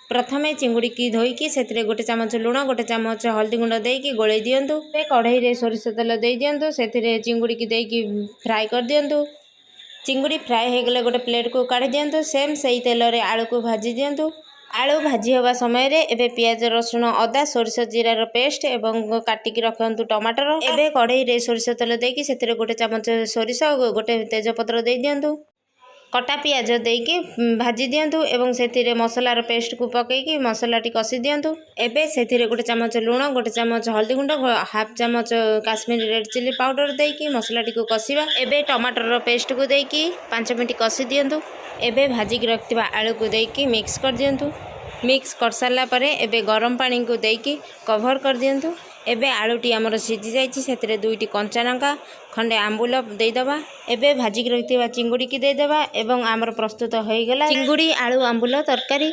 ପ୍ରଥମେ ଚିଙ୍ଗୁଡ଼ିକି ଧୋଇକି ସେଥିରେ ଗୋଟେ ଚାମଚ ଲୁଣ, ଗୋଟେ ଚାମଚ ହଳଦୀ ଗୁଣ୍ଡ ଦେଇକି ଗୋଳେଇ ଦିଅନ୍ତୁ। ଏବେ କଢ଼େଇରେ ସୋରିଷ ତେଲ ଦେଇ ଦିଅନ୍ତୁ। ସେଥିରେ ଚିଙ୍ଗୁଡ଼ିକି ଦେଇକି ଫ୍ରାଏ କରିଦିଅନ୍ତୁ। ଚିଙ୍ଗୁଡ଼ି ଫ୍ରାଏ ହେଇଗଲେ ଗୋଟେ ପ୍ଲେଟ୍କୁ କାଢ଼ି ଦିଅନ୍ତୁ। ସେମ୍ ସେଇ ତେଲରେ ଆଳୁକୁ ଭାଜି ଦିଅନ୍ତୁ। ଆଳୁ ଭାଜି ହେବା ସମୟରେ ଏବେ ପିଆଜ, ରସୁଣ, ଅଦା, ସୋରିଷ, ଜିରାର ପେଷ୍ଟ ଏବଂ କାଟିକି ରଖନ୍ତୁ ଟମାଟର। ଏବେ କଢ଼େଇରେ ସୋରିଷ ତେଲ ଦେଇକି ସେଥିରେ ଗୋଟେ ଚାମଚ ସୋରିଷ, ଗୋଟେ ତେଜପତ୍ର ଦେଇ ଦିଅନ୍ତୁ। କଟା ପିଆଜ ଦେଇକି ଭାଜି ଦିଅନ୍ତୁ ଏବଂ ସେଥିରେ ମସଲାର ପେଷ୍ଟକୁ ପକାଇକି ମସଲାଟି କଷି ଦିଅନ୍ତୁ। ଏବେ ସେଥିରେ ଗୋଟେ ଚାମଚ ଲୁଣ, ଗୋଟେ ଚାମଚ ହଳଦୀ ଗୁଣ୍ଡ, ହାଫ୍ ଚାମଚ କାଶ୍ମୀରୀ ରେଡ଼୍ ଚିଲି ପାଉଡ଼ର ଦେଇକି ମସଲାଟିକୁ କଷିବା। ଏବେ ଟମାଟରର ପେଷ୍ଟକୁ ଦେଇକି 5 ମିନିଟ୍ କଷି ଦିଅନ୍ତୁ। ଏବେ ଭାଜିକି ରଖିଥିବା ଆଳୁକୁ ଦେଇକି ମିକ୍ସ କରିଦିଅନ୍ତୁ। ମିକ୍ସ କରିସାରିଲା ପରେ ଏବେ ଗରମ ପାଣିକୁ ଦେଇକି କଭର୍ କରିଦିଅନ୍ତୁ। ଏବେ ଆଳୁଟି ଆମର ସିଝି ଯାଇଛି। ସେଥିରେ ଦୁଇଟି କଞ୍ଚା ଲଙ୍କା, ଖଣ୍ଡେ ଆମ୍ବୁଲ ଦେଇଦେବା। ଏବେ ଭାଜିକି ରଖିଥିବା ଚିଙ୍ଗୁଡ଼ିକି ଦେଇଦେବା ଏବଂ ଆମର ପ୍ରସ୍ତୁତ ହୋଇଗଲା ଚିଙ୍ଗୁଡ଼ି ଆଳୁ ଆମ୍ବୁଲ ତରକାରୀ।